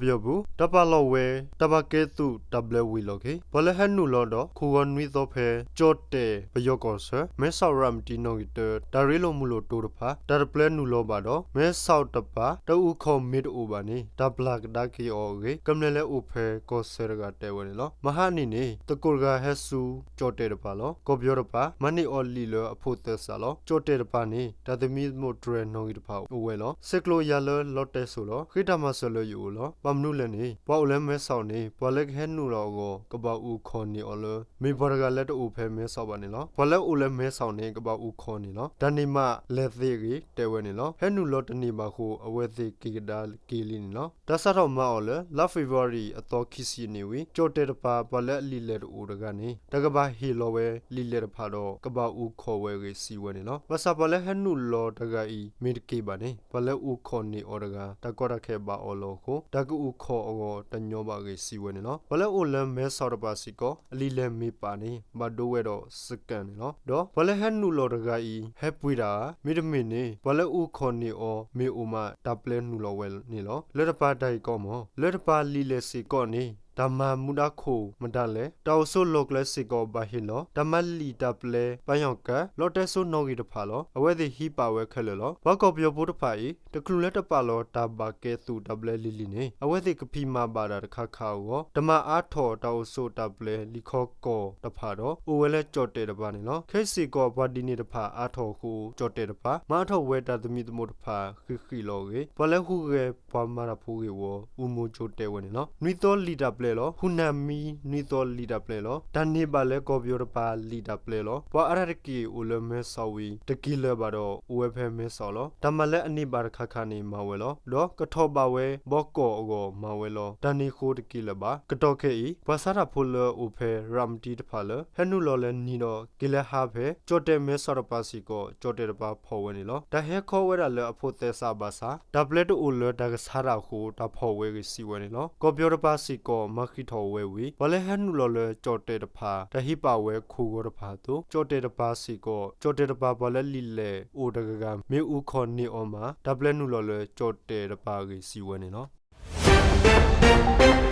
ကီၢ်ပယီၤပူၤ တၢ်ပာ်လီၤဝဲ တၢ်ဘၣ်ကဲသုးတၢ်ဘျၢဝံၤလီၢ်ခံ ပှၤလၢဟဲနုာ်လီၤဒီး ခိၣ်ဂီၤနွံသီဖဲ ကၠီၣ်တဲၣ်ပယီၤကီၢ်ဆၢ မဲဆီးရၤမတံနီၣ်ဂံၢ်တၢ တၢ်ရ့လိာ်မုာ်လိာ်တိၤတဖၣ် တၢ်တပျဲနုာ်လီၤဘၣ်ဒီး မဲဆီးတပၤ တၢ်အူခီၣ်မ့ၢ်တအိၣ်ဘၣ်န့ၣ် တၢ်ပျၢ်ကဒါက့ၤအီၤအဂ့ၢ် ကမျၢၢ်လၢအိၣ်ဖဲကီၢ်ဆၢတဂၤတဲဝဲန့ၣ်လီၤ. မဟါအနံၤန့ၣ် သကိးတဂၤဟဲဆူ ကၠီၣ်တဲၣ်တပၤလီၤ. ကီၢ်ပယီၤတပၤ မၤန့ၢ်အီၤလံာ်လၢအဖိးသဲစးလီၤ. ကၠီၣ်တဲၣ်တပၤန့ၣ် တၢ်သမံသမိးတြဲၤနီၣ်ဂံၢ်တဖၣ်အိၣ်ဝဲလီၤ. ဆဲးကျိးယၤလၢလီတဲစိၤလီၤ. ဃ့တၢ်မၤစၢၤလၢယအိၣ်လီၤ. ဘၣ်မနုၤလဲၣ်န့ၣ် ပှၤအိၣ်လၢမဲဆီးန့ၣ် ပှၤလၢကဟဲနုာ်လီၤအဂီၢ် ကဘၣ်အူခီၣ်န့ၢ်အီၤလၢ မ့ၢ်ပှၤတဂၤလၢတအိၣ်ဖဲမဲဆီးဘၣ်န့ၣ်လီၤ. ပှၤလၢအိၣ်လၢမဲဆီးန့ၣ် ကဘၣ်အူခီၣ်န့ၢ်လီၤ. တၢ်န့ၣ်မးလဲၤသ့အဂ့ၢ် တဲဝဲန့ၣ်လီၤ. ဟဲနုာ်လီၤတန့ၢ်ဘၣ်အဃိ အဝဲသ့ၣ်က့ၤကဒါက့ၤလံန့ၣ်လီၤ. တၢ်စးထီၣ်မၤအီၤလၢ လါဖ့ၤဘြူၤအါရံၤ အသီခံဆံနံၤဝံၤ ကၠီၣ်တဲၣ်တပၤ ပှၤလၢအလံာ်လဲၢ်တအိၣ်တဂၤန့ၣ် တၢ်ကဘၣ်ဟ့ၣ်လီၤဝဲလံာ်လဲၢ်တဖၣ်ဒီး ကဘၣ်အူခီၣ်ဝဲအဂ့ၢ် စံးဝဲန့ၣ်လီၤ. ဘၣ်ဆၣ်ပှၤလၢဟဲနုာ်လီၤတဂၤအံၤ မ့ၢ်တက့ၤဘၣ်န့ၣ် ပှၤလၢအူခီၣ်န့ၢ်အီၤတဂၤ တၢ်ကီတၢ်ခဲဘၣ်အီၤလီၤအဃိ တၢ်ကအူခီၣ်အဂီၢ်တညီဘၣ်အဂ့ၢ် စံးဝဲန့ၣ်လီၤ. ပှၤလၢအိၣ်လၢမဲဆီးတပၤစ့ၢ်ကီး အလံာ်လဲၢ်မ့ၢ်ပာ်န့ၣ် ဘၣ်ဒိဝဲဒီးစကဲးန့ၣ်လီၤ. ဒီးပှၤလၢဟဲနုာ်လီၤတဂၤအံၤ ဟဲပှ့ၤတၢ်ဧါ မ့တမ့ၢ်န့ၣ် ပှၤလၢအူခီၣ်န့ၢ်အီၤမ့ၢ်အိၣ်မး တၢ်ပျဲနုာ်လီၤဝဲန့ၣ်လီၤ. လၢတပၤတၢ်ဂ့ၢ်ကီမး လၢတပၤလံာ်လဲၢ်စ့ၢ်ကီးန့ၣ် တၢ်မၤမူဒါခိၣ်မတၤလဲၣ် တၢ်အိၣ်ဆိးလီၢ်ကျဲစ့ၢ်ကီးဘၣ်ဟ့ၣ်လီၤ တၢ်မၤလံာ်တၢ်ပျဲ ပၢယီၤကၢ လီတဲစိနီၣ်ဂံၢ်တဖၣ်လီၤ. အဝဲသ့ၣ်ဟံးပာ်ဝဲခဲလၢာ်လီၤ. ပှၤကီၢ်ပယီၤဖိတဖၣ်အံၤ တချုးလၢတပာ်လီၤတၢ်ဘၣ်ကဲသုးတၢ်ဘျၢလံၤလံၤန့ၣ် အဝဲသ့ၣ်ကဖံးမၤဘၣ်တၢ်တခါခါအဂီၢ် တမၤအါထီၣ်တၢ်အိၣ်ဆိးတၢ်ပျဲလံာ်ခီကီၢ်တဖၣ်ဒီး အိၣ်ဝဲလၢကၠီၣ်တဲၣ်တပၤန့ၣ်လီၤ. ခဲအံၤစ့ၢ်ကီး ပှၤဒ်န့ၣ်တဖၣ်အါထီၣ်အဃိ ကၠီၣ်တဲၣ်တပၤ မၤအါထီၣ်ဝဲတၢ်သမံသမိးတဖၣ်ဃံးဃံးလီၤအဂ့ၢ် ပှၤလၢဟူးဂဲၤပှၤမၤတၢ်ဖိဂ့ၢ်ဝီ အူမိၤကၠိတဲဝဲန့ၣ်လီၤ. နွံသီလံာ်တၢ်ပျဲလီၤ. ဟူးနၢ်မံနွံသီလံာ်တၢ်ပျဲလီၤ. တၢ်န့ၢ်ဘၣ်လၢကီၢ်ပယီၤတပၤလံာ်တၢ်ပျဲလီၤ. ပှၤအါဒၣ်တက့ၢ်အိၣ်လၢမဲဆီးဝံၤ တက့ၤလၢၤဘၣ်ဒီး အိၣ်ဝဲဖဲမဲဆီးလီၤ. တၢ်မၤလၢအန့ၢ်ဘၣ်တခါခါန့ၣ် မၤဝဲလီၤ. ဒီးကထီၣ်ဘၣ်ဝဲဘီကီၢ်အဂီၢ်မၤဝဲလီၤ. တၢ်န့ၣ်အဃိတက့ၤလၢၤဘၣ်. ကတီၢ်ခဲအံၤ ပှၤစးထီၣ်ဖိလၢအိၣ်ဖဲရၤမတံတဖၣ်လၢ ဟဲနုာ်လီၤလၢနံၤဒီးက့ၤလၢဟါဖဲ ကၠီၣ်တဲၣ်မဲဆီးတပၤစ့ၢ်ကီး ကၠီၣ်တဲၣ်တပၤဖီၣ်ဝဲန့ၣ်လီၤ. တၢ်ဟဲခီဝဲဒၣ်လၢအဖိးသဲစးဘၣ်ဆၣ် တၢ်ပျဲတအိၣ်လၢတၢ်ကဆါတၢ်အဃိ တၢ်ဖီၣ်ဝဲအဂ့ၢ် စံးဝဲန့ၣ်လီၤ. ကီၢ်ပယီၤတပၤစ့ၢ်ကီး မၤဃံးထီၣ်ဝဲဝံၤ ပှၤလၢဟဲနုာ်လီၤလၢကၠီၣ်တဲၣ်တဖၣ် တၢ်ဟံးပာ်ဝဲခိၣ်ဂီၤတဖၣ်အသိး ကၠီၣ်တဲၣ်တပၤစ့ၢ်ကီး ကၠီၣ်တဲၣ်တပၤပှၤလၢလံာ်လဲၢ်အိၣ်တဂၤဂၤ မ့ၢ်အူခီၣ်န့ၢ်အီၤမး တၢ်ပျဲနုာ်လီၤလၢကၠီၣ်တဲၣ်တပၤအဂ့ၢ် စံးဝဲန့ၣ်လီၤ.